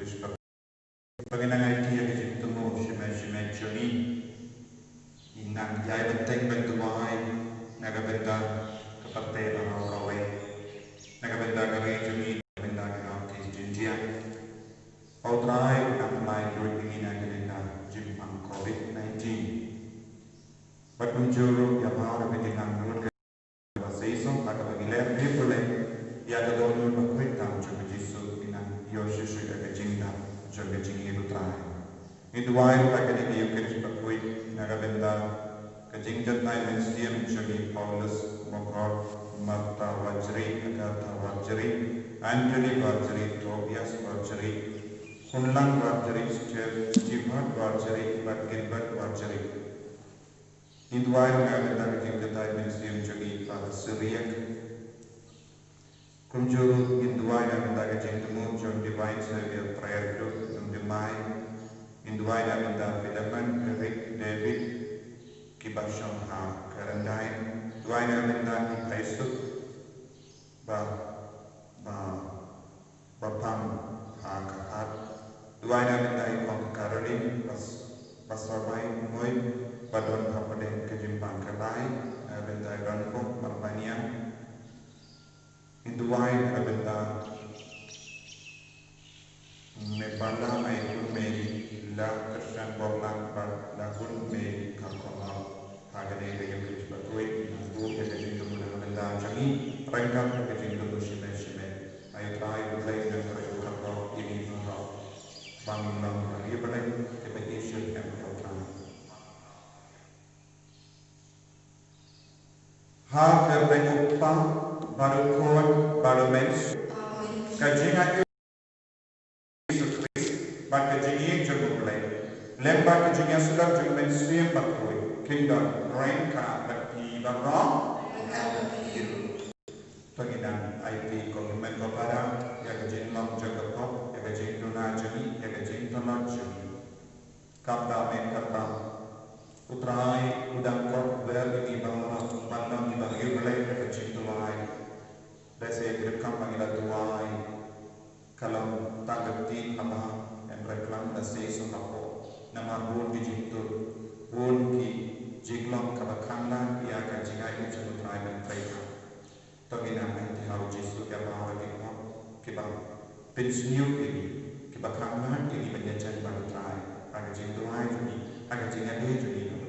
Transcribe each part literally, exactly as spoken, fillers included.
Ba ngin nang aiti ïa ka jingthmu shimet shimet jong ngi. Ngin nang ïai bteng ban duwai na ka bynta ka pyrthei baroh kawei, na ka bynta ka ri jong ngi, na ka bynta ka North East India. Ba U Trai un nang pynlait lut ïa ngi na ka bynta jingpang covid nineteen. Bad kumjuh ruh ïa baroh ka jingnang lut ka ba seisoh ha kaba ngi leh riewblei ïa ka dohnud bakhuid tam jong U Jisu, ngin nang ïoh shuh shuh ïa ka jingdap jong ka jingïeit U Trai. Ngi duwai ruh ha kane ka Eucharist bakhuid na ka bynta ka jingjanai mynsiem jong i Paulus Mokor, Martha Warjri, Agatha Warjri, Anthony Warjri, Tobias Warjri, Khunlang Warjri, Stewart Warjri bad Gilbert Warjri. Ngin duwai na ka bynta ka jingkyntait mynsiem jong i Father Syriac. Kumjuh ruh ngin duwai na ka bynta ka jingthmu jong Divine Saviour Prayer Group Nongdimbai. Ngin duwai na ka bynta Philemon, Eric, David, kiba shong ha Quarantine. Duwai na ka bynta ki phaisuk ba, ba, ba pang ha ka hat. Duwai na ka bynta i Kong Caroline, bas, ba sawai ngoi, ba don hapdeng ka jingpang ka lai, na ka bynta i Ranbok Marbaniang. Ngin duwai na ka bynta Mebala, Maikhun Mary, la Kristan Borlang bad la Hun Mary Kharkongor. Ha kane ka Eucharist bakhuid nang buh ïa ka jingthmu na ka bynta jong ngi, ryngkat bad ka jingthmu shimet shimet. Ai U Trai U Blei un nang kyrkhu kyrdoh ïa ngi baroh ba ngin long ki riewblei kiba ïeit shisha ïa U Trai. Ha kyrteng U Kpa bad U Khun bad U Mynsiem. Ka jingaiei Jisu Khrist bad ka jingïeit jong U Blei, lem bad ka jingïasyllok jong U Mynsiem Bakhuid, kin don ryngkat bad phi baroh. To ngin nang aiti ko hynmen ko para ïa ka jinglong jong ka pop, ïa ka jingduna jong ngi, ïa ka jingtlot jong ngi. Kata me kata, U Trai u dang khot ber ïa ngi baroh ban long kiba riewblei ha ka jingduwai. Lehse ïa ki rukom ba ngi la duwai ka long tang ka ktien haba, hynrei ka long da seisoh hapoh. Namar bun ki jingtut, bun ki jinglong kaba khanglad ïa ka jingaiei jong U Trai ban trei. To ngin nang aiti ha U Jisu ïa baroh ki pop kiba pynsniew ïa ngi, kiba khanglad ïa ngi ban ïajan bad U Trai ha ka jingduwai jong ngi, ha ka jingaiei jong ngi ha U Blei.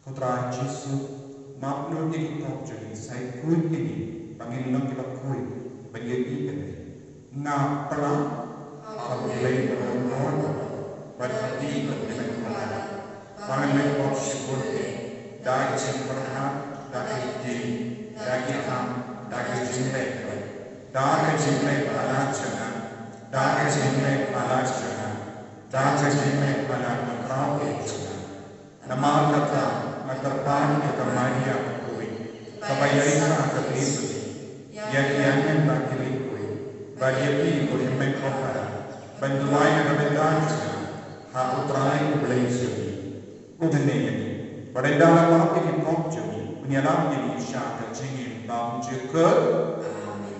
Ko Trai Jisu, map lut ïa ki pop jong ngi, sa khuid ïa ngi ba ngin long kiba khuid ban ïohi ïa me. Nga pynlong ha U Blei ba bymjukut bad ha phi ko Hynmen Kpa, ba ngan leh pop shibun, da ki jingpyrkhat, da ki ktien, da ki kam, da ki jingleh, da ka jingleh palat jong nga, da ka jingleh palat jong nga, da ka jingleh palat ba khraw eh jong nga. Namar kata nga kyrpad ïa ka Maria bakhuid, kaba ïaishah ka Blei, ïa ki angel bad ki lykwi, bad ïa phi ko Hynmen Kpa, ban duwai na ka bynta jong nga ha U Trai U Blei jong ngi. Un ïaid ïa ngi, bad ynda la map ïa ki pop jong ngi, un ïalam ïa ngi sha ka jingim bymjukut. Amen.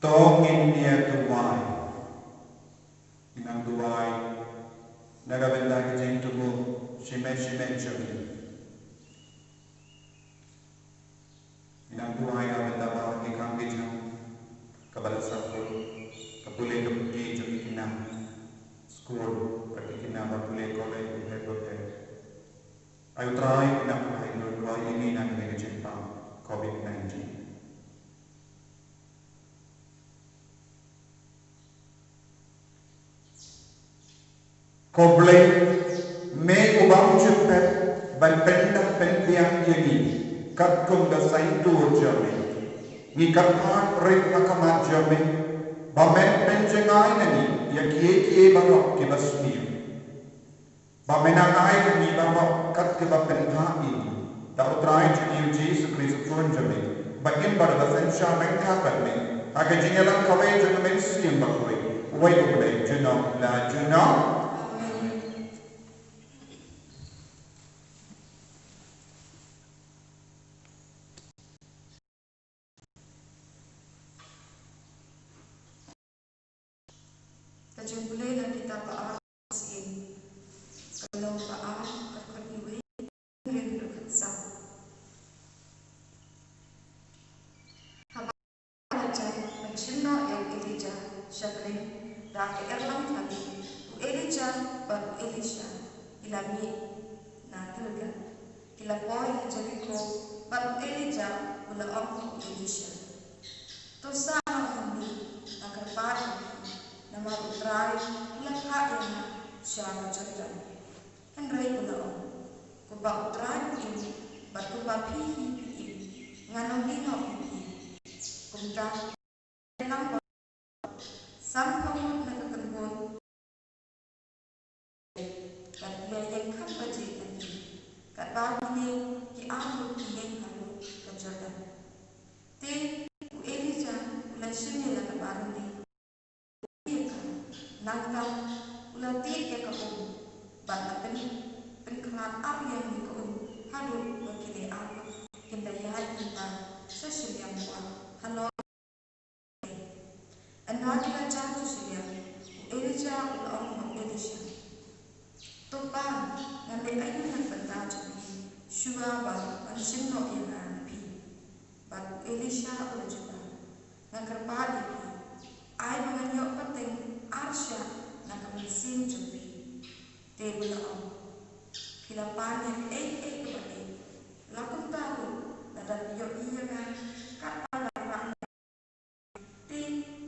To ngin ïa duwai. Ngin nang duwai na ka bynta ka jingthmu shimet shimet jong ngi. Ngin nang duwai na ka bynta baroh ki kam ki jam kaba la sah put, ka pule ka pule jong ki khynnah skul, bad ki khynnah ba pule college bapher bapher. Ai U Trai, nang ai nud ïa ngi na kane ka jingpang covid nineteen. Ko Blei, me uba ju pep ban pyndah pynbiang ïa ngi katkum ka saiñdur jong me, ngi kyrpad rit ha khmat jong me ba men pynjngai na ngi ïa kiei kiei baroh kiba sniew. Ba men nang ai ïa ngi baroh kat kiba pynbha ïa ngi da U Trai jong ngi U Jisu Khrist U Khun jong me, ba ngin baroh ban synshar ryngkat bad me ha ka jingïalam kawei jong U Mynsiem Bakhuid, uwei U Blei junom la junom. Ka jingpule na kitab ba ar Sien. Ka lynnong ba ar, ka dkhot khatwei, hynriew haduh khatsaw. Haba la jai ban shim noh ïa u Elijah sha bneng da ka erlang kali, u Elijah bad u Elisha ki la mih na Gilgal. Ki la poi ha Jeriko, bad u Elijah u la ong ha u Elisha, "To sah noh hangne, nga kyrpad ïa phi, namar U Trai u la phah ïa nga sha ka Jordan." Hynrei u la ong, "Kumba U Trai u im, bad kumba phi hi phi im, ngan ym ïehnoh ïa phi." Kumta, Nang ba sanphew ngut na ka kynhun, bad ki la ïeng kham baje na ki, katba kine ki arngut ki ïeng haduh ka Jordan. Te u Elijah u la shim ïa la ka barani, u ïa ka, nangta u la tied ïa ka um, bad la pyn, pynkhlad ar liang ïa ka um haduh ba kine arngut kin da ïaid lypa sha shiliang kwah halor Ynda ki la jam sha shiliang, u Elijah u la ong ha u Elisha, "To pan, ngan leh aïu na ka bynta jong phi, shuwa ba ngan shim noh ïa nga na phi?" Bad u Elisha u la jubab, "Nga kyrpad ïa phi, ai ba ngan ïoh pateng ar shah na ka mynsiem jong phi." Te u la ong, "Phi la pan ïa kaei kaei kaba eh, la kumta ruh lada phi ïohi ïa nga katba nga rah, te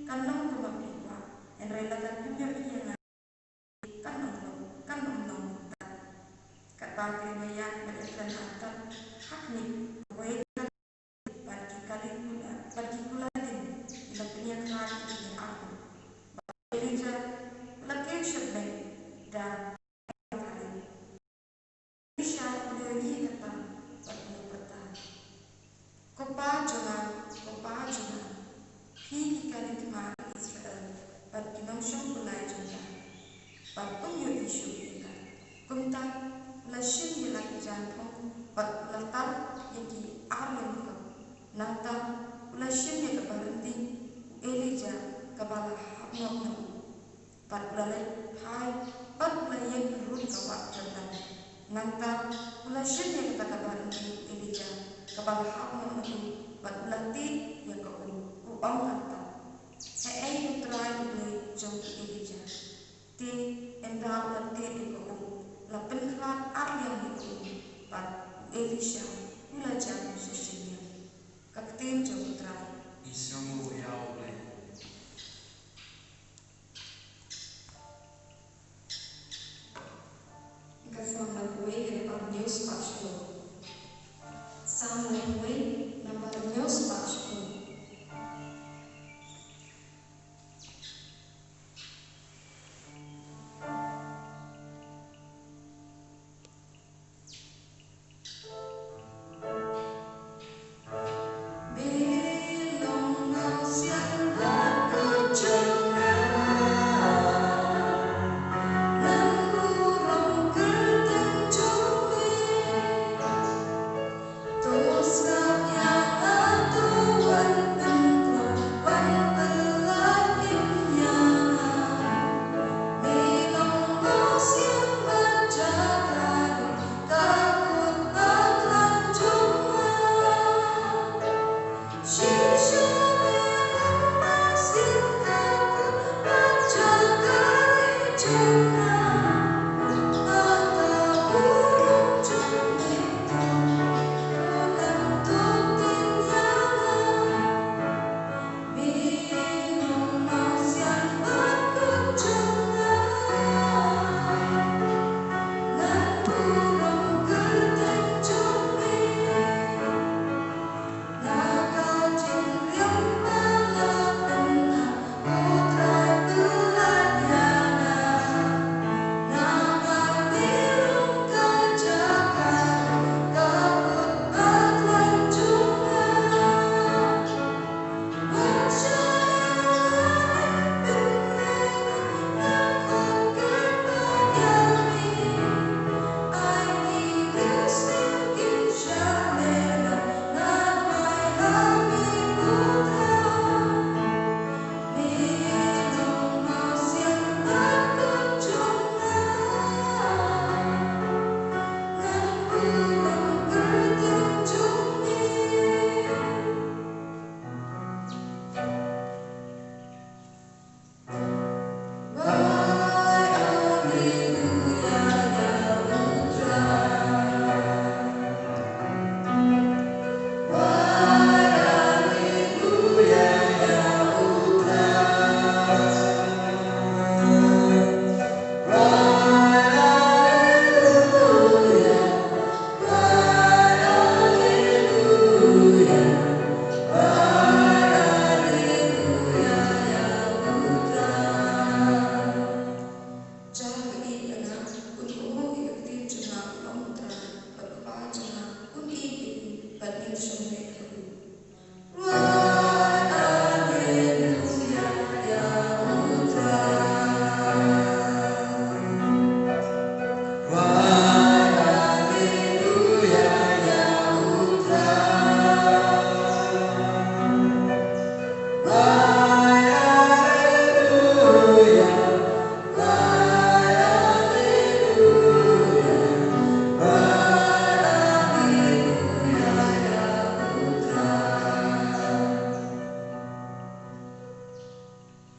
kan long kumba phi kwah, hynrei lada phim ïohi ïa nga, kan ym long, kan ym long kumta." Katba ki riewmaïan ba ïakren artat ha khmih, kawei ka kali, bad ki kali kular, bad ki kular ding ki la pynïakhlad ïa kine arngut. Bad u Elijah u la kiew sha bneng da Elisha u la ïohi ïa kata bad u la pyrta, "Ko Pa jong nga, ko Pa jong nga, phi ki kali thma ka Israel bad ki nongshong pulai jong ka, bad um ïohi shuh ïa ka." Kumta u la shim ïa la ki jaiñphung bad u la tar ïa ki ar lyngkot. Nangta u la shim ïa ka barandi u Elijah kaba la hap noh na u. Bad u la leit phai, bad u la ïeng harud ka wah Jordan. Nangta u la shim ïa kata ka barandi u Elijah kaba la hap noh na u, bad u la tied ïa ka um, u ong artat, "Haei U Trai U Blei jong u Elijah?" Te ynda u la tied ïa ka um, la pynkhlad ar liang ïa ka um, bad u Elisha u la jam sha shiliang. Ka ktien jong U Trai. Ngi sngewnguh ïa U Blei. Ka Salm laiphew wei, ka dkhot hynñiew spah shiphew. Salm laiphew wei, nambar hynñiew spah shiphew.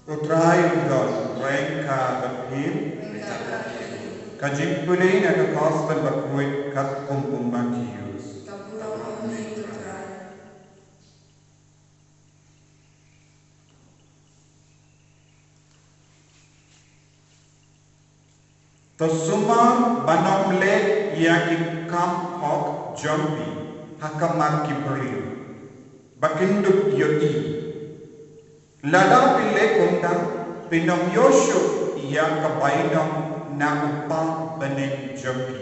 U Trai u don ryngkat bad phi. Ka jingpule na ka Gospel bakhuid katkum u Mathaios. To sumar ban ym leh ïa ki kam hok jong phi ha khmat ki briew, ba kin dup ïohi. Lada phi leh kumta, phin ym ïoh shuh ïa ka bainong na u Kpa bneng jong phi.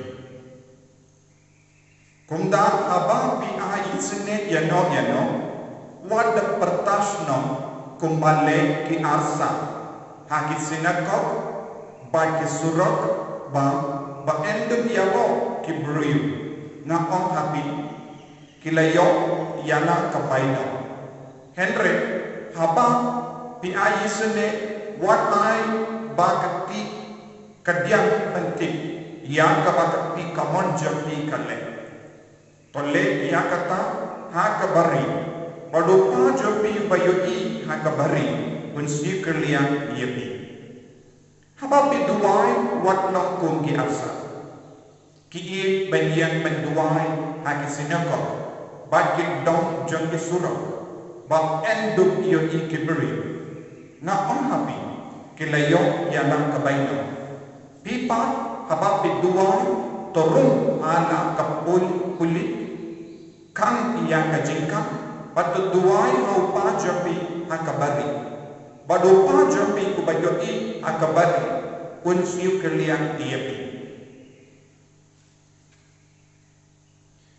Kumta haba phi ai isynei ïano ïano, wat da pyrta shnong kumba leh ki arsa ha ki synagog bad ki surok, ba, ba yn dup ïa ki briew. Nga ong ha phi, ki la ïoh ïa la ka bainong. Hynrei haba phi ai isynei, wat ai ba ka kti ka diang pyntip ïa kaba ka kti kamon jong phi ka leh. To leh ïa kata ha kaba ri, bad u Kpa jong phi uba ïohi ha kaba ri un siew kylliang ïa phi. Haba phi duwai, wat long kum ki arsa, ki ïeit ban ïeng ban duwai ha ki synagog bad ki dong jong ki surok, ba yn dup ïohi ki briew. Nga ong ha phi, ki la ïoh ïa la ka bainong. Phi pat, haba phi duwai, to rung ha la ka pul-, pule, khang ïa ka jingkhang, bad to duwai ha u Kpa jong phi ha kaba ri, bad u Kpa jong phi uba ïohi ha kaba ri un siew kylliang ïa phi.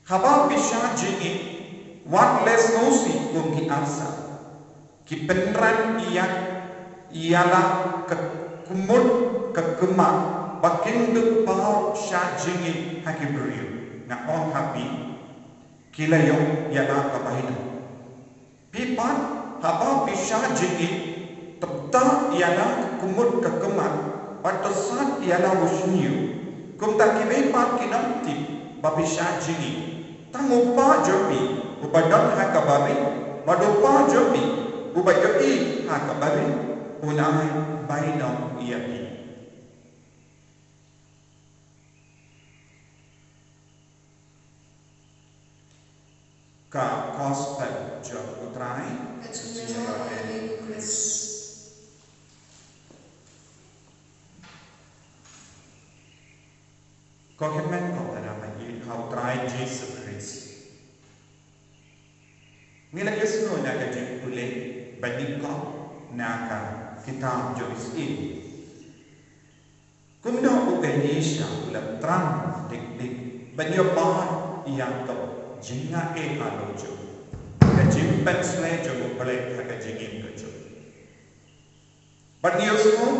Haba phi shah jingim, wat leh sngewsih kum ki arsa, ki pynran ïa, ïa la ka khmut ka khmat, ba kin dup paw shah jingim ha ki briew. Nga ong ha phi, ki la ïoh ïa la ka bainong. Phi pat, haba phi shah jingim, to pynthah ïa la ka khmut ka khmat, bad to sat ïa la u shñiuh. Kumta kiwei pat kin ym tip ba phi shah jingim. Tang u Kpa jong phi uba don ha kaba ri, bad u Kpa jong phi uba ïohi ha kaba ri, un ai bainong ïa phi. Ka Gospel jong u Trai. Ka jingïaroh ïa u Khrist. Ko hynmen ko para bangeit ha u Trai Jisu Khrist. Ngi la ïohsngew na ka jingpule ba nyngkong na ka kitab jong u Isaiah. Kumno u Elisha u la thrang dik dik ban ïoh ïa ka jingaiei halor jong ka jingpynshlei jong u Blei ha ka jingim ka jong u. Bad ngi ïohsngew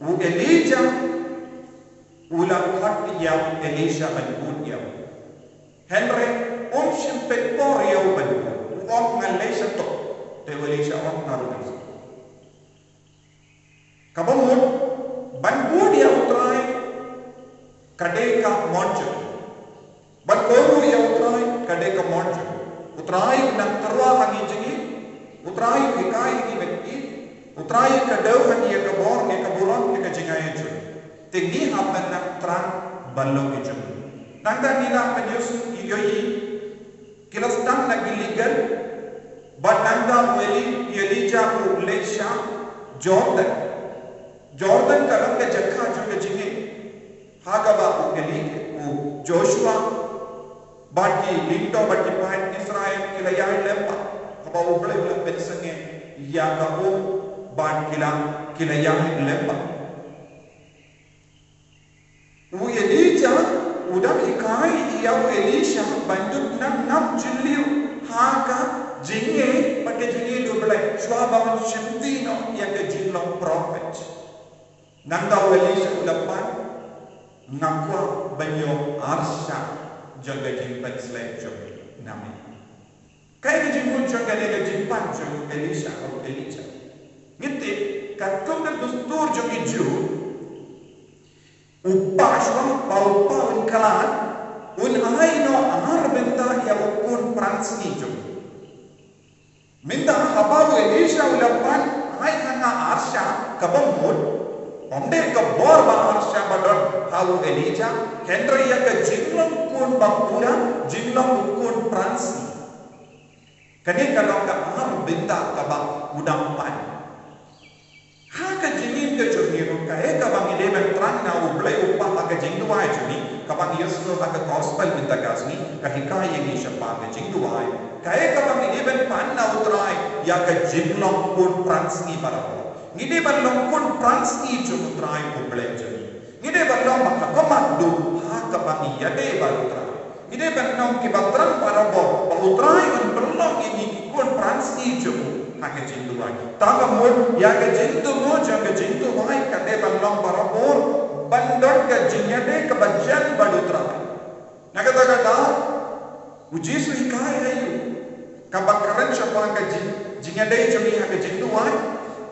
u Elijah u la khot ïa u Elisha ban bud ïa u. Hynrei um shym pynpor ïa u ban bud. U ong ngan leit sha tok. Te u Elisha u ong nga ruh ngan sah. Kaba mut, ban bud ïa u Trai ka dei ka mon jong u. Ban kohnguh ïa u Trai ka dei ka mon jong u. U Trai u nang tyrwa ha ngi jong ngi. U Trai u hikai ïa ngi ban ïeit. U Trai u kdew ha ngi ïa ka bor, ïa ka burom, ïa ka jingaiei jong u. Te ngi hap ban nang thrang ban long ki jong u. Nangta ngi lah ban ïohsngew ïa u Ki la sdang na Gilgal, bad nangta u Eli-, Elijah u leit sha Jordan. Jordan ka long ka jaka jong ka jingngeit. Ha kaba u Eli-, u Joshua, bad ki lyngdoh bad ki paid Israel ki la ïaid lem bad. Haba u Blei u la pynsangeh ïa ka um bad ki la, ki la ïaid lem bad. U Elijah u dang hikai ïa u Elisha ban duk nang nang jylliew ha ka jingngeit bad ka jingngeit u Blei shuwa ba un shimti noh ïa ka jinglong prophet. Nangta u Elisha u la pan, nga kwah ban ïoh arshah jong ka jingpynshlei jong me. Namar kaei ka jingmut jong kane ka jingpan jong u Elisha, u Elijah? Ngi tip katkum ka dustur jong ki Jiw, u kpa shuwa ba u kpa un khlad, un ai noh ar bynta ïa u khun pransngi jong u. Mynta haba u Elisha u la pan, ai ha harsha kaba mut, ym dei ka bor ba harsha ba don ha u Elijah, hynrei ïa ka jinglong khun ba pura, jinglong u khun pransngi. Kane ka long ka ar bynta kaba u dang pan. Ha ka jingim ka jong ngi ruh, kaei kaba ngi dei ban thrang na U Blei U Kpa ha ka jingduwai jong ngi, kaba ngi ïohsngew ha ka gospel mynta ka sngi ka hikai ïa ngi shaphang ka jingduwai. Kaei kaba ngi dei ban pan na U Trai ïa ka jinglong khun pransngi barabor. Ngi dei ban long khun pransngi jong U Trai U Blei jong ngi. Ngi dei ban long ba ha khmat duh ha kaba ngi ïadei bad U Trai. Ngi dei ban long kiba thrang barabor ba U Trai un pynlong ïa ngi ki khun pransngi jong u ha ka jingduwai. Tang ba mut ïa ka jingthmu jong ka jingduwai ka dei ban long barabor, ban don ka jingïadei kaba jan bad U Trai. Na kata ka daw, U Jisu u hikai ha u kaba kren shaphang ka jing, jingïadei jong ngi ha ka jingduwai.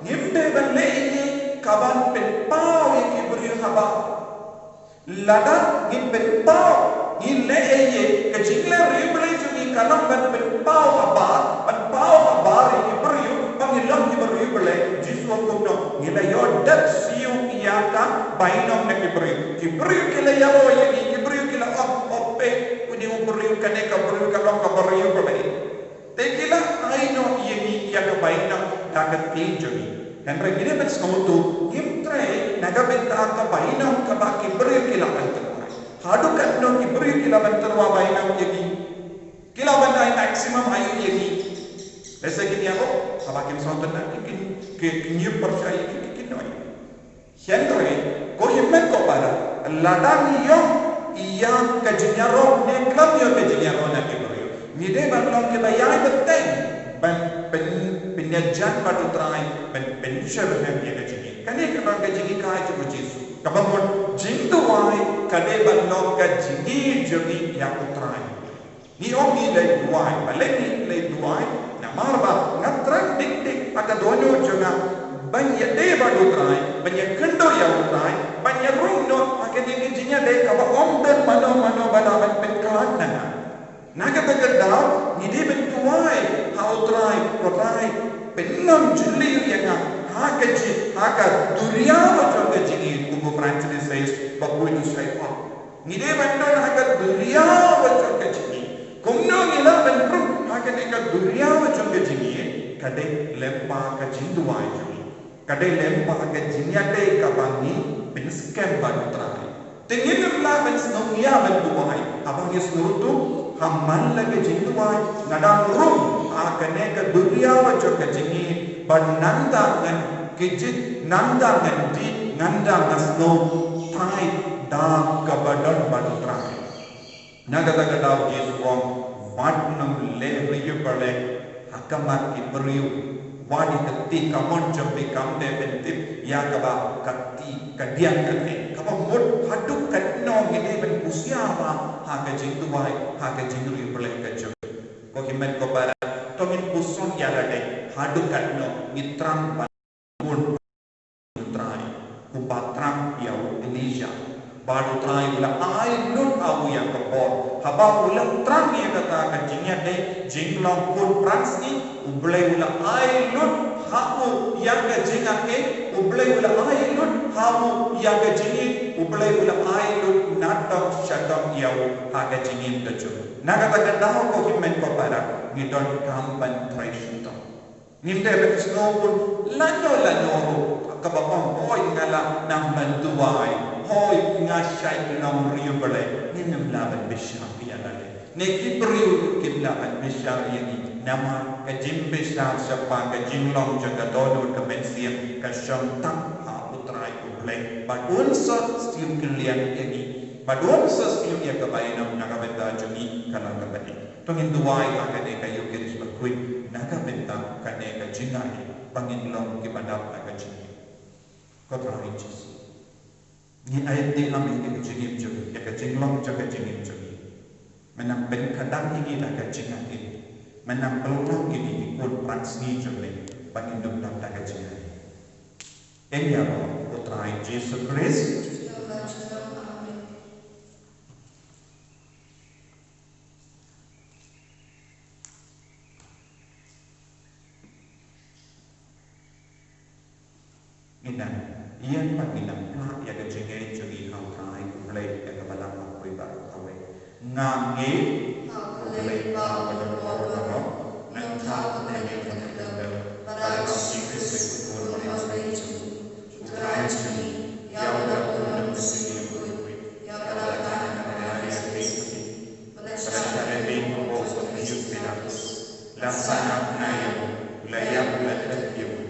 Ngim dei ban leh ïa kaban pynpaw ïa ki briew haba. Lada ngin pynpaw, ngin leh ïa ka jingleh riewblei jong ngi ka long ban pynpaw habar, ban paw habar ïa ki briew ba ngi long ki briew blei. Jisu u ong kumno? Ngi la ïoh dep siew ïa ka bainong na ki briew. Ki briew ki la ïaroh ïa ngi, ki briew ki la ong, oh peit, une u briew, kane ka briew ka long ka briew blei. Te ki la ai noh ïa ngi ïa ka bainong da ka ktien jong ngi. Hynrei ngi dei ban sngewthuh, ngim trei na ka bynta ka bainong kaba ki briew ki la ban tyrwa. Haduh katno ki briew ki la ban tyrwa bainong ïa ngi? Ki la ban ai maximum aïu ïa ngi? Lehse kin ïaroh, haba kim sngewtynnat, kin, kin, kin ïoh pyrshah ïa ngi, kin, kin ïoh. Hynrei ko hynmen ko para, lada ngi ïoh ïa ka jingïaroh ne khlem ïoh ka jingïaroh na ki briew, ngi dei ban long kiba ïai bteng ban pyn, pynïajan bad U Trai, ban pynshyrkhei ïa ka jingim. Kane ka long ka jinghikai jong U Jisu. Kaba mut jingduwai ka dei ban long ka jingim jong ngi ïa U Trai. Ngi ong ngi leit duwai, balei ngi leit duwai? Namar ba nga thrang dik dik ha ka dohnud jong nga ban ïadei bad U Trai, ban ïakynduh ïa U Trai, ban ïarung noh ha kane ka jingïadei kaba ym don mano mano ba lah ban pynkhlad na nga. Na kata ka daw ngi dei ban duwai ha U Trai, Ko Trai, pynlong jylliew ïa nga ha ka ji, ha ka duriaw jong ka jingim, kum u Francis Assisi ba khuid u shait ong. Ngi dei ban don ha ka duriaw jong ka jingim. Kumno ngi lah ban rung ha kane ka duriaw jong ka jingim? Ka dei lyngba ka jingduwai jong ngi. Ka dei lyngba ka jingïadei kaba ngi pynskhem bad U Trai. Te ngim lah ban sngew ïa ban duwai haba ngi sngewthuh ha man la ka jingduwai nga dang rung ha kane ka duriaw jong ka jingim, ba nangta ngan kjit, nangta ngan dih, nangta ngan sngew tied da kaba don bad U Trai. Na kata ka daw Jisu u ong, wat nym leh riewblei ha khmat ki briew, wat ïa ka kti kamon jong phi kam dei ban tip ïa kaba ka kti ka diang ka teh. Kaba mut haduh katno ngi dei ban husiar ha ka jingduwai, ha ka jingriewblei ka jong ngi. Ko hynmen ko para, to ngin puson ïa lade haduh katno ngi thrang ban bun U Trai, kumba thrang ïa u Elijah. Bad U Trai u la ai lut ha u ïa ka bor. Haba u la thrang ïa kata ka jingïadei jinglong khun pransngi, U Blei u la ai lut ha u ïa ka jingïadei, U Blei u la ai lut ha u ïa ka jingïadei, U Blei u la ai lut na tong sha tong ïa u ha ka jingim ka jong u. Na kata ka daw ko hynmen ko para, ngi donkam ban trei shitom. Ngim dei ban sngewbha lano lano ruh kaba ong, hooid nga la nang ban duwai, hooid nga shait long riewblei. Ngim lah ban bishar ïa lade, ne ki briew kim lah ban bishar ïa ngi. Namar ka jingbishar shaphang ka jinglong jong ka dohnud ka mynsiem ka shong tang ha U Trai U Blei. Bad un sa siew kylliang ïa ngi, bad un sa siew ïa ka bainong na ka bynta jong ngi ka long kaba dei. To ngin duwai ha kane ka Eucharist bakhuid na ka bynta kane ka jingïadei ba ngin long kiba dap na ka jingim. Ko Trai Jisu, ngi ai ïa ka jingim jong ngi, ïa ka jinglong jong ka jingim jong ngi. Men nang pynkhadang ïa ngi da ka jingïadei. Men nang pynlong ïa ngi ki khun pransngi jong me ba ngin dup dap da ka jingïadei. Ïa ka kyrteng U Trai Jisu Khrist. Ngi nang ïeng bad ngi nang phah ïa ka jingngeit jong ngi ha U Trai U Blei ïa kaba la kawei bad kawei. Nga ngeit ha U Blei Kpa badonbor baroh, nangta U Trai Blei Kynrad, bad U Jisu Khrist U Khun U Blei jong ngi, U Trai jong ngi, ïa uba la bun na ka sngi khuid, ïa uba la tan ha ka bnai ïa ki, bad la shah ïa ki hapoh u hynñiew Pilatus, la sahnarphna ïa u, la ïap, la leit ïa u,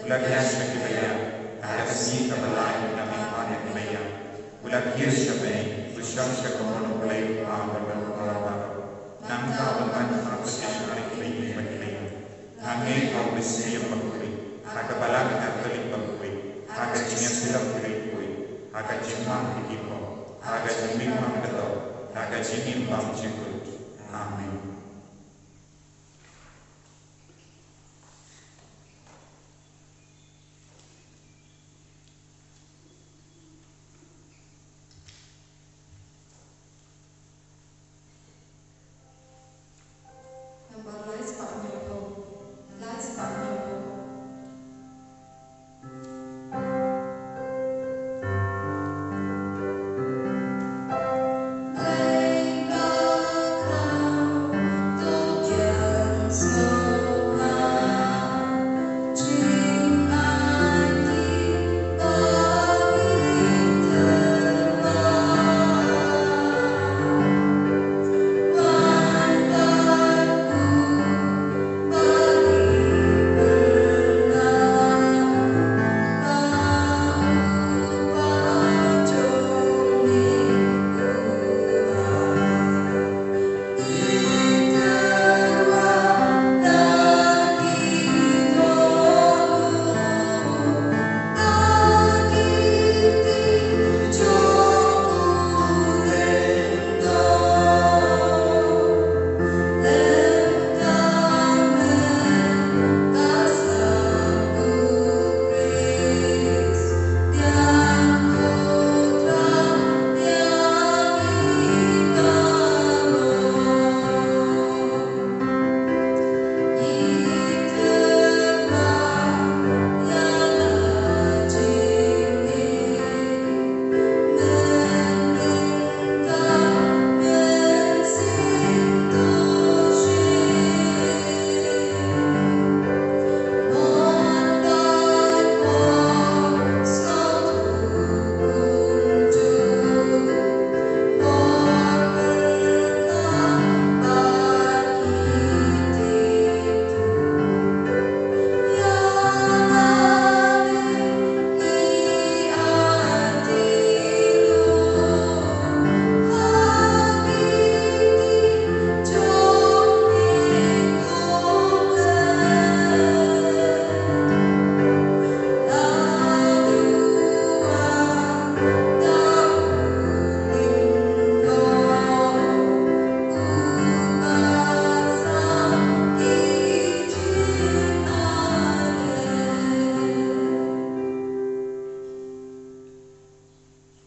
la ïaid sha ki baïa, ha ka sngi kaba lai u la mihpat ïa ki baïa, u la khier sha bneng, u shong sha kamon U Blei Kpa badonbor baroh. Nangta un wan ha ka jingïaid ïa ki baïa. Nga ngeit ha U Mynsiem Bakhuid, ha ka Balang Katholik bakhuid, ha ka jingïasyllok ki riewkhuid, ha ka jingmap ïa ki pop, ha ka jingim bymjukut, ha ka jingim bymjukut. Amen. Nambar lai spah hynñiewphew. Lai spah hynñiewphew.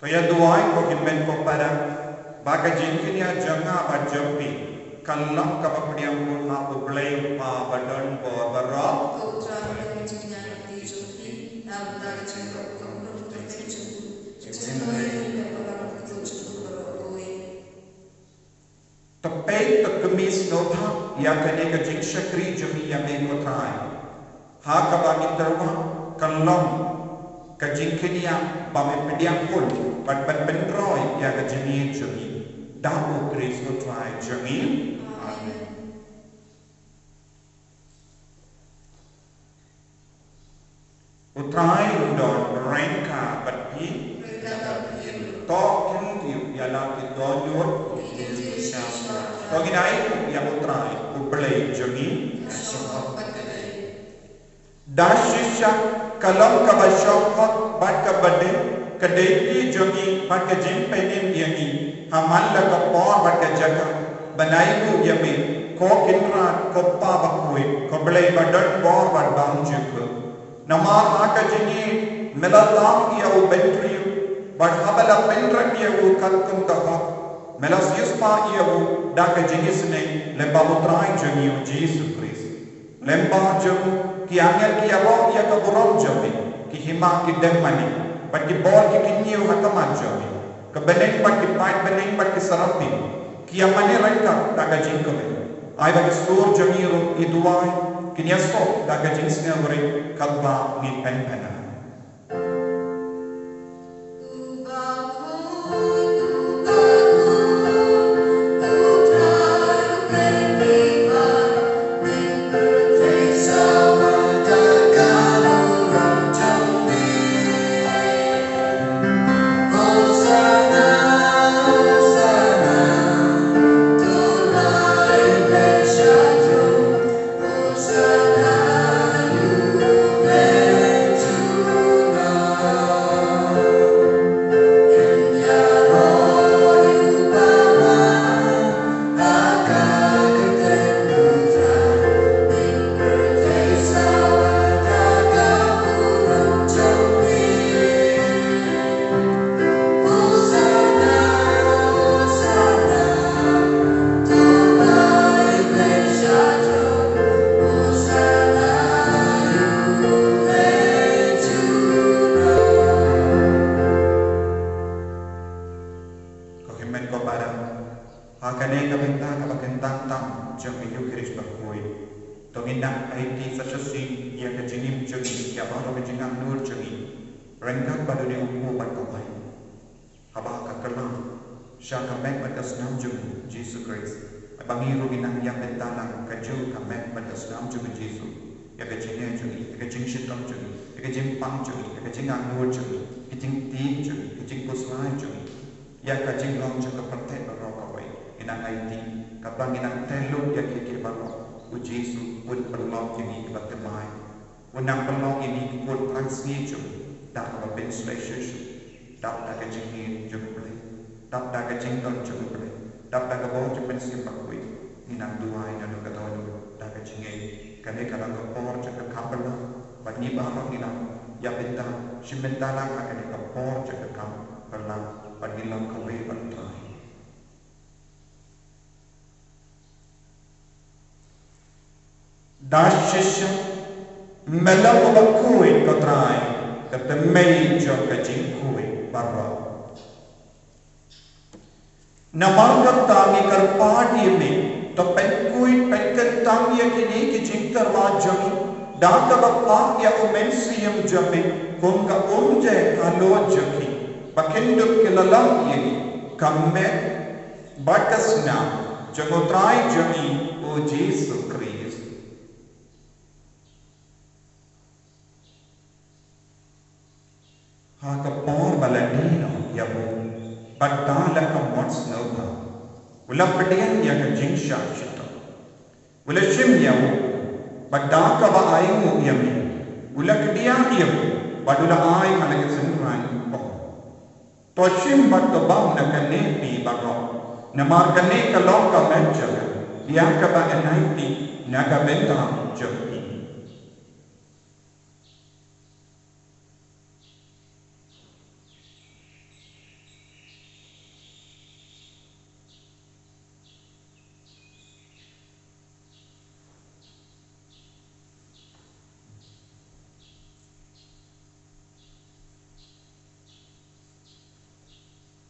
To ïa duwai ko hynmen ko para, ba ka jingkñia jong nga bad jong phi kan long kaba pdiang bun ha U Blei U Kpa badonbor baroh. Ko Trai, pdiang jingkñia jong phi, na ka bynta ka jingïarap ka jong U Trai jong phi, ka jingïarap ka jong U Trai jong phi baroh. To peit, to kmie sngewbha ïa kane ka jingshakri jong ngi ïa me ko Trai, ha kaba ngi tyrwa kan long ka jingkñia ba me pdiang bun bad ban pynroi ïa ka jingim jong ngi. Da U Khrist U Trai jong ngi. Amen. U Trai un don ryngkat bad phi. To khyndiat ïa la ki dohnud. To ngin ai ïa U Trai U Blei jong ngi. Da shisha ka long kaba shong hok bad kaba dei ka dei ki jong ngi bad ka jingpynim ïa ngi ha man la ka por bad ka jaka ban ai nguh ïa me, ko Kynrad, ko Kpa bakhuid, ko Blei badonbor bad bymjukut. Namar ha ka jingïeit me la tang ïa u bynriew, bad haba la pynrem ïa u katkum ka hok me la siewspah ïa u da ka jingisynei lyngba U Trai jong ngi U Jisu Khrist. Lyngba jong u ki angel ki ïaroh ïa ka burom jong me, Ki hima ki dem mane, bad ki bor ki kynñiew ha khmat jong me. Ki bneng bad ki paid bneng bad ki serapim ki ïa mane ryngkat da ka jingkmen. Ai ba ki sur jong ngi ruh ki duwai kin ïasoh da ka jingsngewrit katba ngi pynbna. Ko hynmen ko para, ha kane ka bynta kaba kyntang tam jong ka Ïukharist bakhuid, to ngin nang aiti sa shisien ïa ka jingim jong ngi, ïa baroh ka jingangnud jong ngi, ryngkat bad une u kpu bad kawei. Haba ka kylla sha ka met bad ka snam jong u Jisu Khrist, ba ngi ruh ngin nang ïa bynta lang kajuh ka met bad ka snam jong u Jisu ïa ka jingneh jong ngi, ïa ka jingshitom jong ngi, ïa ka jingpang jong ngi, ïa ka jingangnud jong ngi, ïa ka jingtip jong ngi, ïa ka jingkhuslai jong ngi, ïa ka jinglong jong ka pyrthei baroh kawei. Ngin nang aiti, katba ngin nang tei lut ïa kiei kiei baroh, u Jisu un pynlong ïa ngi kiba thymmai. Un nang pynlong ïa ngi ki khun thrang sngi jong u da kaba pynshlei shuh shuh, dap da ka jingngeit jong U Blei, dap da ka jingdon jong U Blei, dap da ka bor jong U Mynsiem Bakhuid. Ngin nang duwai naduh kata haduh da ka jingngeit. Kane ka long ka por jong ka kam pynlong, bad ngi baroh ngi nang ïa bynta, shim bynta lang ha kane ka por jong ka kam pynlong, bad ngin long kawei bad U Trai. Da shisha, me long uba khuid ko Trai, ka thymmei jong ka jingkhuid baroh. Namar kata ngi kyrpad ïa me, to pynkhuid pynkyntang ïa kine ki jingtyrwa jong ngi da kaba phah ïa U Mynsiem jong me kum ka umjai halor jong ngi, ba kin dup ki la long ïa ngi ka met bad ka snam jong U Trai jong ngi U Jisu Khrist. Ha ka por ba la die noh ïa u, bad da la ka mot sngewbha, u la pdiang ïa ka jingshah shitom. U la shim ïa u, bad da kaba ainguh ïa me, u la kdiah ïa u, bad u la ai ha la ki synran, u ong: To shim bad to bam na kane phi baroh, namar kane ka long ka met jong nga, ïa kaba yn aiti na ka bynta jong phi.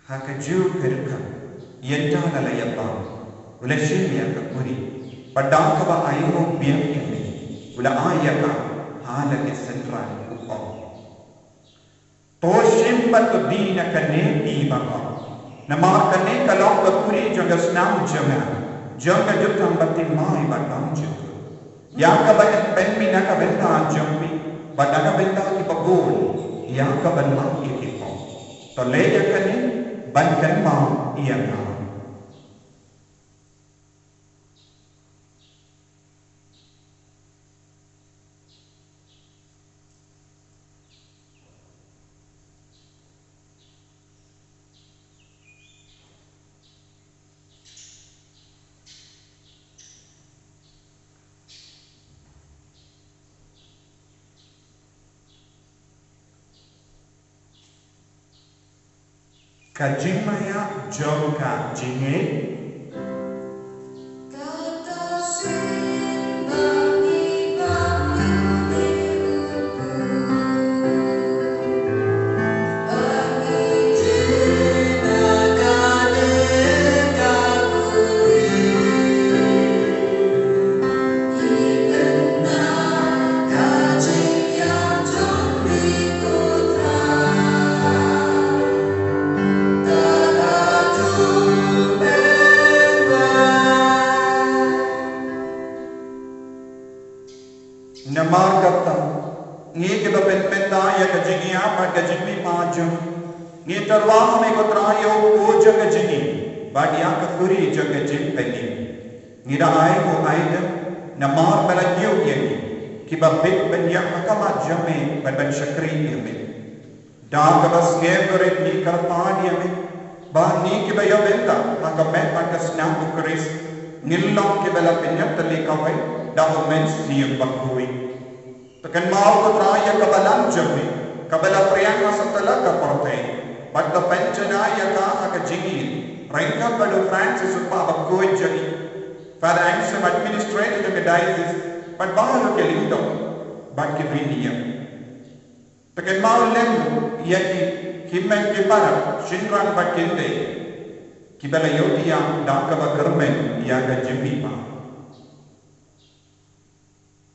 Ha kajuh ka jingkyrkhu, ynda la ïa bam, u la shim ïa ka kuri, bad da kaba ainguh biang ïa me, u la ai ïa ka ha la ki synran, u ong: To shim bad to die na kane phi baroh, namar kane ka long ka kuri jong ka snam jong nga, jong ka jutang bathymmai bad bymjukut, ïa kaba yn pynmih na ka bynta jong phi bad na ka bynta kiba bun, ïa ka ban long ïa ki pop. To leh ïa kane ban kynmaw ïa nga. Ka jingmaïa jong ka jingngeit. Ngi kiba pynmynta ïa ka jingïap bad ka jingmihpat jong ngi, ngi tyrwa ha me ko Trai ïa u kpu jong ka jingim bad ïa ka khuri jong ka jingpynim. Ngi da ai ko Aida namar ba la ñiew ïa ngi kiba bit ban ïaid ha khmat jong me bad ban shakri ïa me. Da kaba sngewbha rit ngi kyrpad ïa me ba ngi kiba ïa bynta ha ka met bad ka snam u Khrist ngin long kiba la pynïap tylli kawei da u Mynsiem Bakhuid. To kynmaw ko Trai ïa ka balang jong me kaba la phriang ha satlak ka pyrthei bad to pynjanai ïa ka ha ka jingïeit ryngkat bad u Francis u kpa bakhuid jong ngi, Father Anselm, administrator jong ka diocese, bad baroh ki lyngdoh bad ki riewniam. To kynmaw lem ïa ki hynmen ki para, shynrang bad kynthei kiba la ïoh ïa da kaba kyrmen ïa ka jingmihpat.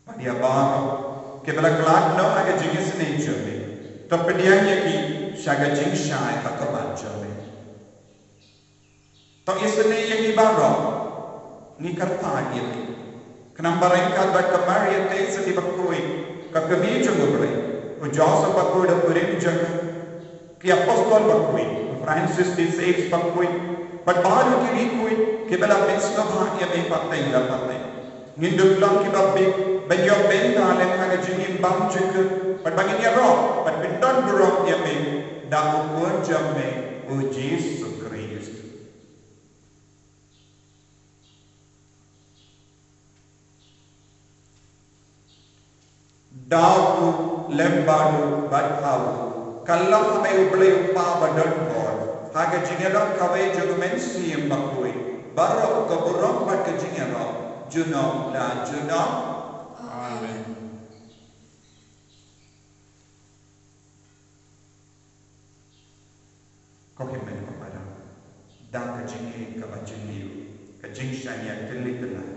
Bad ïa baroh kiba la khlad noh ha ka jingisynei jong me, to pdiang ïa ki sha ka jingshai ha khmat jong me. To isynei ïa ngi baroh, ngi kyrpad ïa me. Khnang ba ryngkat bad ka Maria Theisotti bakhuid, ka kmie jong u Blei, u Joseph bakhuid u kurim jong ka, ki apostol bakhuid, u Francis de Sales bakhuid, bad baroh ki riewkhuid kiba la pynsngewbha ïa me pateng la pateng, ngin dup long kiba bit ban ïoh bynta lem ha ka jingim bymjukut bad ba ngin ïaroh bad pyndonburom ïa me da u Khun jong me, u Jisu Khrist. Da u lem bad u bad ha u, ka long ha me u Blei u Kpa badonbor, ha ka jingïalang kawei jong u Mynsiem Bakhuid, baroh ka burom bad ka jingïaroh junom la junom. Amen. Ko hynmen ko para, da ka jingïeit kaba jylliew, ka jingshaniah tylli tyllai,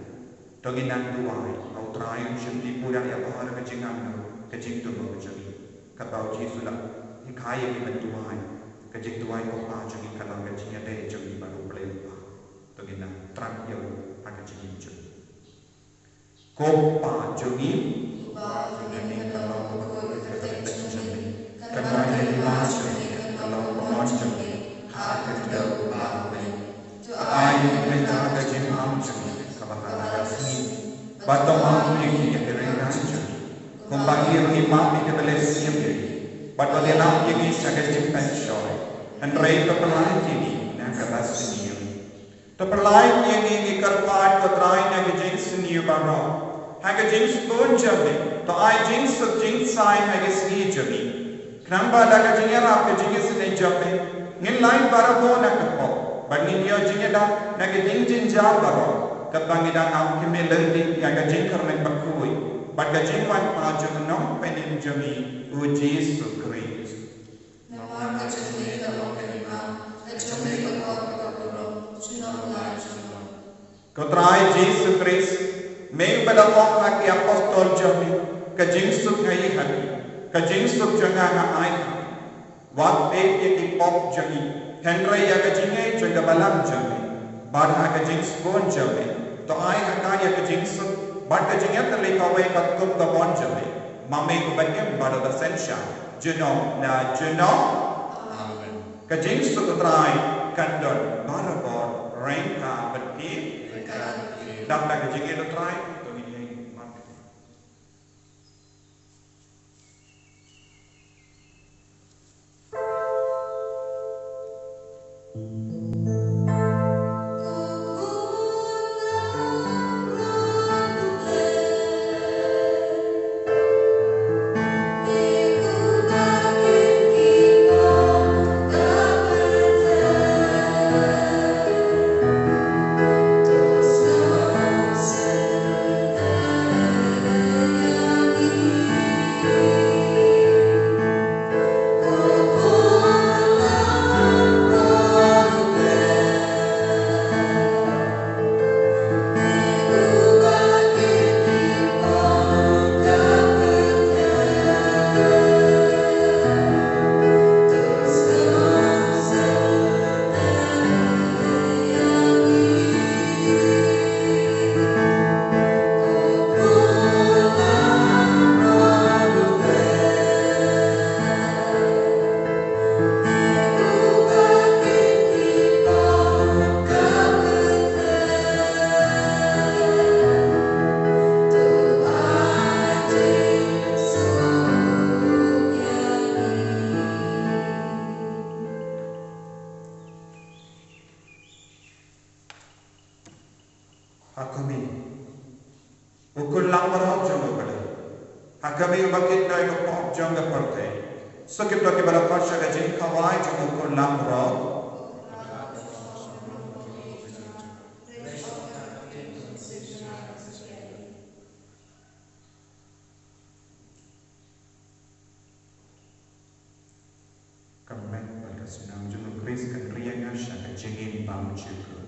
to ngin nang duwai, ha u Trai un shim pura ïa baroh ka jingangnud, ka jingthmu ka jong ngi. Katba u Jisu u la hikai ïa ngi ban duwai, ka jingduwai ko Kpa jong ngi ka long ka jingïadei jong ngi bad u Blei u Kpa. To ngin nang thrang ïa u ha ka jingim jong ngi. Ko Kpa jong ngi, Kpa jong ngi, ka long ka bakhuid ka kyrteng jong me, ka don ka hima jong me, ka long ka mon jong me ha ka khyndew baroh kawei. To ai ïa ngi mynta ka jingmap jong ngi kaba ha ka sngi, bad to map ïa ngi ïa ki rynsan jong ngi, kumba ngi ruh ngi map ïa kiba leh sniew ïa ngi, bad wat ïalam ïa ngi sha ka jingpynshoi, hynrei to pyllait ïa ngi na kaba sniew. To pyllait ïa ngi, ngi kyrpad ko Trai, na ka jingsniew baroh. Ha ka jingsbun jong me, to ai jingsuk jingsaiñ ha ka sngi jong ngi. Khnang ba da ka jingïarap ka jingisynei jong me, ngin lait barabor na ka pop, bad ngin ïoh jingïada na ka jingjynjar baroh, katba ngi dang ap kmie lynti ïa ka jingkyrmen bakhuid bad ka jingwan kpa jong u Nongpynim jong ngi, u Jisu Khrist. Namar ka jong me ka long ka hima, ka jong me ka kor bad ka burom, junom la junom. Ko Trai Jisu Khrist, me uba la ong ha ki apostol jong me, ka jingsuk nga ai ha phi, ka jingsuk jong nga nga ai ha phi. Wat peit ïa ki pop jong ngi, hynrei ïa ka jingngeit jong ka balang jong me. Bad ha ka jingsbun jong me, to ai ha ka ïa ka jingsuk bad ka jingïatylli kawei katkum ka mon jong me, ma me uba im bad uba synshar junom la junom. Amen. Ka jingsuk u Trai kan don barabor ryngkat bad phi. Ryngkat bad phi. Dap da ka jingïeit u Trai, to ngin ïeng. Ha ka mih ba kit dei ka pop jong ka pyrthei. Sa kito kiba la khot sha ka jingkhawai jong u khun langbrot. Ka met bad ka snam jong u Khrist kan riang sha ka jingim bymjukut.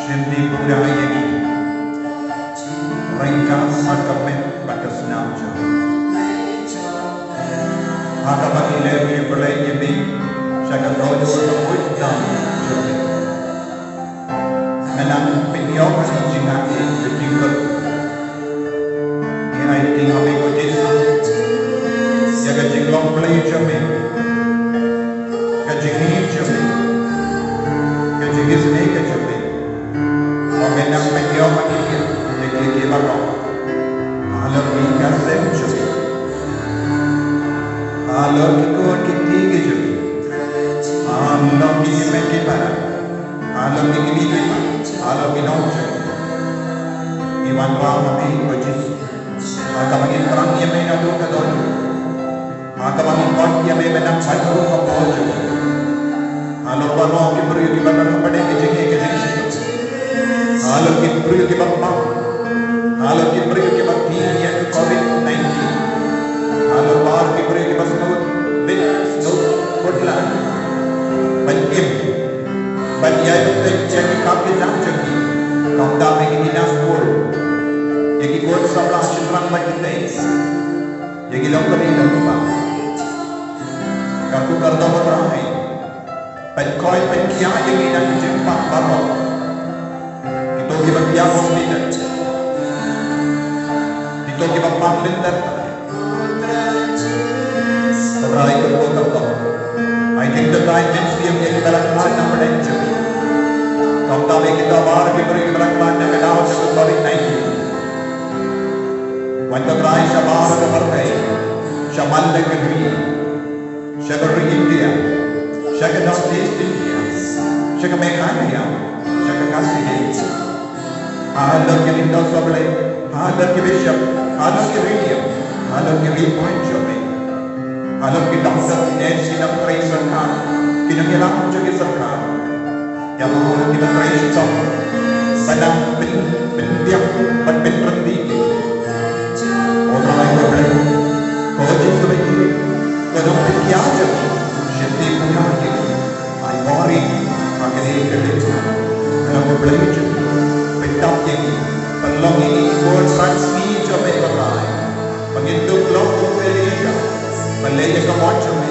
Shim dei pura ïa ngi. Ryngkat sa ka met bad ka snam jong ngi. Ha kaba ngi leh ïa U Blei ïa me sha ka doh jong ka buit dam jong me. Me nang pynïoh ïa ka jingngeit ïa ka jingkut. Ngi aiti ha me ko Jisu ïa ka jinglong Blei jong me, ka jingïeit jong me, ka jingisynei ka jong me. Ba me nang pynïoh ïa ki, ïa ki, ïa ki baroh. Halor ki kasem jong me, halor ki khun ki kti ki jong me, halor ki met ki para, halor ki kmie ki kpa, halor ki nong jong me. Ngi wanrah ha me ko Jisu. Ha kaba ngi thrang ïa me naduh ka dohnud. Ha kaba ngi koit ïa me ban nang ban ruh hapoh jong ngi. Halor baroh ki briew kiba don hapdeng ka jingïeit ka jingshit. Halor ki briew kiba pang. Halor ki briew kiba kti ïa ka covid nineteen. Halor baroh ki briew kiba sngewbit sngewkhuslai. Ïa ki, ïa ki kam ki jam jong ki. Kumta me ki dinas kur, ïa ki khun samla shynrang bad ki tei, ïa ki longkmie longkpa. Kyrkhu kyrdoh, ko Trai, pynkoit pynkhia ïa ngi na ki jingpang baroh. Kito kiba pia hospital, kito kiba pang lynter. Ko Trai, kyrkhu kyrdoh, ai jingbatai mynsiem ïa kiba la khlad na pdeng jong ngi. Kumta me kita baroh ki briew kiba la khlad na ka daw jong ka Covid nineteen. Wan, ko Trai, shabar ka pyrthei, shaman la ka ri, sha ka ri India, sha ka North East India, sha ka Meghalaya, sha ka Khasi Hills. Halor ki Lyngdoh Sohblei, halor ki bishop, halor ki riewniam, halor ki riewpaid jong me, halor ki doktor, ki nurse, ki nongtrei sorkar, ki nongïalam jong ki sorkar. Ïa baroh kiba trei shitom, ba dang pyn, pynbiang bad pynryntih ki. Ko Trai, ko Blei, ko Jisu, ko nongpynkhiah jong ngi, sheptieng pura ïa ki. Ai bor ïa ki ha kane ka leit. Ko Blei jong ngi, pyndap ïa ki, pynlong ïa ki ki khun san sngi jong me, ko Trai, ba ngin dup long kum u Elijah, ba leh ïa ka mon jong me,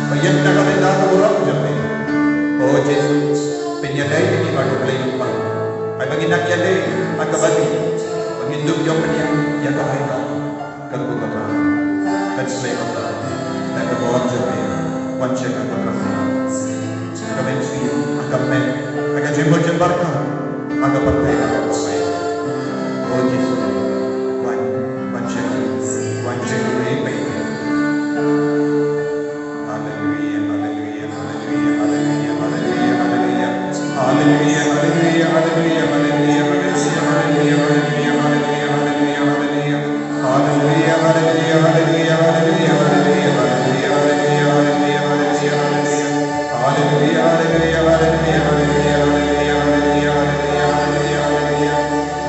ba ïeng na ka bynta ka burom jong me. Ko Jisu, pynïadei ïa ki bad, ko Blei, ïa ki bad. Ai ba ngin nang ïadei ha kaba ïeit, ba ngin dup ïoh pynïaid ïa ka baïong. Kyrkhu, ko Trai, pynshlei, ko Trai, da ka bor jong me, wan sha ka, ko Trai. Ha ka mynsiem, ha ka met, ha ka jingmut jingpyrkhat, ha ka pyrthei, ha ka pyrthei. O Jisu, wan, wan sha ngi, wan sha ngi, wan sha ngi. Haleluia, haleluia, haleluia, haleluia, haleluia. Haleluia, haleluia, haleluia, haleluia, haleluia, haleluia, haleluia, haleluia, haleluia. Haleluia, haleluia, haleluia, haleluia, haleluia, haleluia. Haleluia, haleluia, haleluia, haleluia, haleluia, haleluia, haleluia, haleluia, haleluia.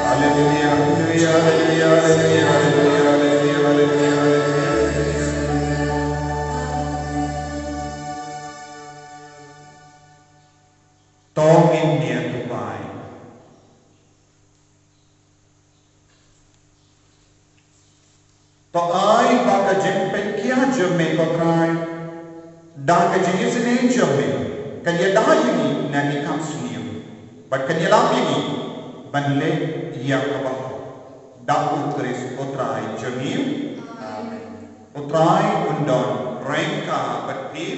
Haleluia, haleluia, haleluia, haleluia, haleluia, haleluia, haleluia, haleluia. To ngin ïa duwai. To ai ba ka jingpynkhiah jong me, ko Trai, da ka jingisynei jong me, kan ïada ïa ngi na ki kam sniew, bad kan ïalam ïa ngi ban leh ïa kaba hok. Da U Khrist U Trai jong ngi. Amen. U Trai un don ryngkat bad phi.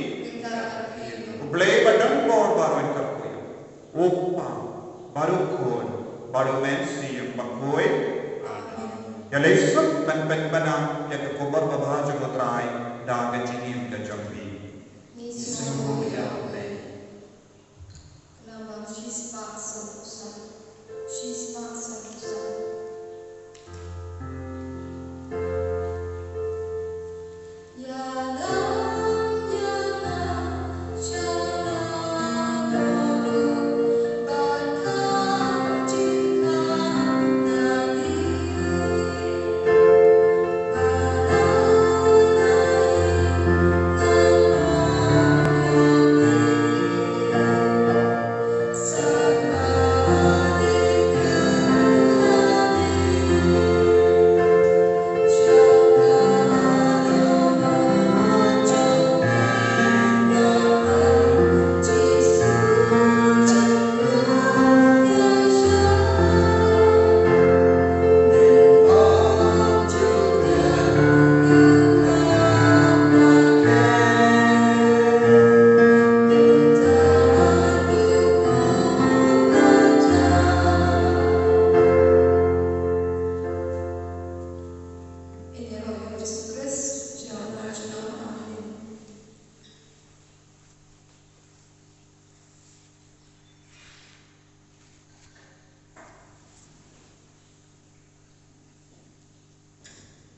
U Blei ba don bor baroh un kyrkhu ïa phi. U Kpa, bad U Khun, bad U Mynsiem Bakhuid. Amen. Ïa leit suk ban pynbna ïa ka khubor babha jong U Trai da ka jing